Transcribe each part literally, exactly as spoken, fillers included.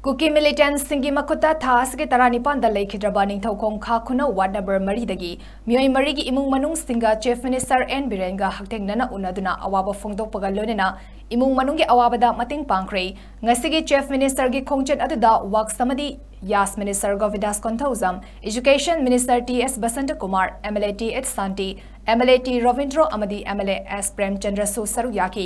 ꯀꯨꯀꯤ ꯃꯤꯂꯤꯇꯦꯟꯠꯁꯤꯡꯒꯤ ꯃꯈꯨꯠꯇ ꯊꯥ ꯑꯁꯤꯒꯤ ꯇꯔꯥꯅꯤꯄꯥꯟꯗ ꯂꯩꯈꯤꯗ꯭ꯔꯕ ꯅꯤꯡꯊꯧꯈꯣꯡ ꯈꯥ ꯈꯨꯅꯧ ꯋꯥꯔꯗ ꯅꯝꯕꯔ ꯃꯔꯤꯗꯒꯤ ꯃꯤꯑꯣꯏ ꯃꯔꯤꯒꯤ ꯏꯃꯨꯡ ꯃꯅꯨꯡꯁꯤꯡꯒ ꯆꯤꯐ ꯃꯤꯅꯤꯁꯇꯔ ꯑꯦꯟ ꯕꯤꯔꯦꯟꯒ ꯍꯛꯊꯦꯡꯅꯅ ꯎꯅꯗꯨꯅ ꯑꯋꯥꯕ ꯐꯣꯡꯗꯣꯛꯄꯒ ꯂꯣꯏꯅꯅ ꯏꯃꯨꯡ ꯃꯅꯨꯡꯒꯤ ꯑꯋꯥꯕꯗ ꯃꯇꯦꯡ ꯄꯥꯡꯈ꯭ꯔꯦ꯫ ꯉꯁꯤꯒꯤ ꯆꯤꯐ ꯃꯤꯅꯤꯁꯇꯔꯒꯤ ꯈꯣꯡꯆꯠ ꯑꯗꯨꯗ ꯋꯥꯛꯁ ꯑꯃꯗꯤ YAS minister Govindas Konthoujam, education minister T S Basantakumar, M L A T S Shanti, M L A T Robindro ꯑꯃꯗꯤ ꯑꯦꯝ ꯑꯦꯜ ꯑꯦ ꯑꯦꯁ ꯄ꯭ꯔꯦꯝꯆꯟꯗ꯭ꯔꯁꯨ ꯁꯔꯨꯛ ꯌꯥꯈꯤ꯫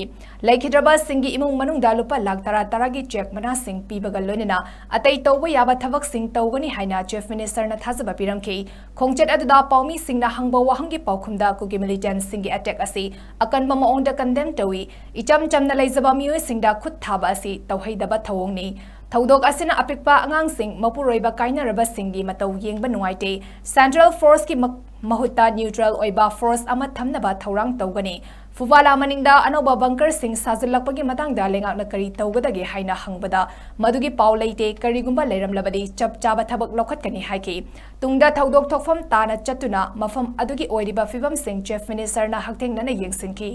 ꯂꯩꯈꯤꯗ꯭ꯔꯕꯁꯤꯡꯒꯤ ꯏꯃꯨꯡ ꯃꯅꯨꯡꯗ ꯂꯨꯄꯥ ꯂꯥꯈ ꯇꯔꯥ ꯇꯔꯥꯒꯤ ꯆꯦꯛ ꯃꯅꯥꯁꯤꯡ ꯄꯤꯕꯒ ꯂꯣꯏꯅꯅ ꯑꯇꯩ ꯇꯧꯕ ꯌꯥꯕ ꯊꯕꯛꯁꯤꯡ ꯇꯧꯒꯅꯤ ꯍꯥꯏꯅ ꯆꯤꯐ ꯃꯤꯅꯤꯁꯇꯔꯅ ꯊꯥꯖꯕ ꯄꯤꯔꯝꯈꯤ꯫ ꯈꯣꯡꯆꯠ ꯑꯗꯨꯗ ꯄꯥꯎꯃꯤꯁꯤꯡꯅ ꯍꯪꯕ ꯋꯥꯍꯪꯒꯤ ꯄꯥꯎꯈꯨꯝꯗ ꯀꯨꯀꯤ ꯃꯤꯂꯤꯇꯦꯟꯠꯁꯤꯡꯒꯤ ꯑꯦꯇꯦꯛ ꯑꯁꯤ ꯑꯀꯟꯕ ꯃꯑꯣꯡꯗ ꯀꯟꯗꯦꯝ ꯇꯧꯏ, ꯏꯆꯝ ꯆꯝꯅ ꯂꯩꯖꯕ ꯃꯤꯑꯣꯏꯁꯤꯡꯗ ꯈꯨꯠ ꯊꯥꯕ ꯑꯁꯤ ꯇꯧꯍꯩꯗꯕ ꯊꯧꯑꯣꯡꯅꯤ꯫ ꯊꯧꯗꯣꯛ ꯑꯁꯤꯅ ꯑꯄꯤꯛꯄ ꯑꯉꯥꯡꯁꯤꯡ, ꯃꯄꯨꯔꯣꯏꯕ ꯀꯥꯏꯅꯔꯕꯁꯤꯡꯒꯤ ꯃꯇꯧ ꯌꯦꯡꯕ ꯅꯨꯡꯉꯥꯏꯇꯦ꯫ ꯁꯦꯟꯇ꯭ꯔꯦꯜ ꯐꯣꯔꯁꯀꯤ ꯃ-, ꯃꯍꯨꯠꯇ ꯅ꯭ꯌꯨꯇ꯭ꯔꯦꯜ ꯑꯣꯏꯕ ꯐꯣꯔꯁ ꯑꯃ ꯊꯝꯅꯕ ꯊꯧꯔꯥꯡ ꯇꯧꯒꯅꯤ꯫ ꯐꯨꯕꯥꯂꯥ ꯃꯅꯤꯡꯗ ꯑꯅꯧꯕ ꯕꯪꯀꯔꯁꯤꯡ ꯁꯥꯖꯤꯜꯂꯛꯄꯒꯤ ꯃꯇꯥꯡꯗ ꯂꯩꯉꯥꯛꯅ ꯀꯔꯤ ꯇꯧꯒꯗꯒꯦ ꯍꯥꯏꯅ ꯍꯪꯕꯗ, ꯃꯗꯨꯒꯤ ꯄꯥꯎ ꯂꯩꯇꯦ, ꯀꯔꯤꯒꯨꯝꯕ ꯂꯩꯔꯝꯂꯕꯗꯤ ꯆꯞ ꯆꯥꯕ ꯊꯕꯛ ꯂꯧꯈꯠꯀꯅꯤ ꯍꯥꯏꯈꯤ꯫ ꯇꯨꯡꯗ ꯊꯧꯗꯣꯛ ꯊꯣꯛꯐꯝ ꯇꯥꯅ ꯆꯠꯇꯨꯅ ꯃꯐꯝ ꯑꯗꯨꯒꯤ ꯑꯣꯏꯔꯤꯕ ꯐꯤꯕꯝꯁꯤꯡ ꯆꯤꯐ ꯃꯤꯅꯤꯁꯇꯔꯅ ꯍꯛꯊꯦꯡꯅꯅ ꯌꯦꯡꯁꯤꯟꯈꯤ꯫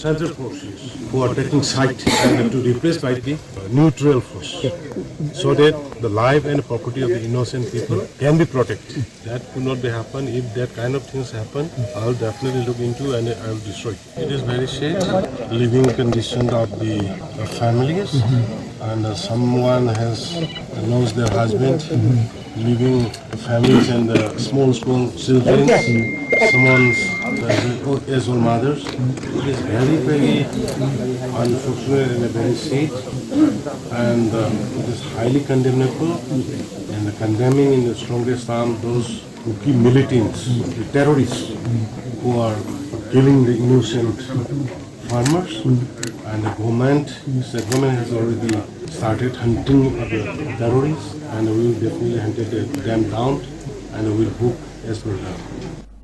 Central forces who are taking side and to replace by the neutral force, so that the life and property of the innocent people can be protected. That could not be happen. If that kind of things happen, I'll definitely look into and I'll destroy. It is very sad, living condition of the uh, families, and uh, someone has lost their husband, leaving the families and the small, small children, someone's uh, as old mothers. It is very, very unfortunate and very sad, and uh, it is highly condemnable, and condemning in the strongest term those Kuki militants, the terrorists who are killing the innocent farmers, and the government, the government has already started hunting of the terrorists, and we will definitely hunt them down, and we will book as per the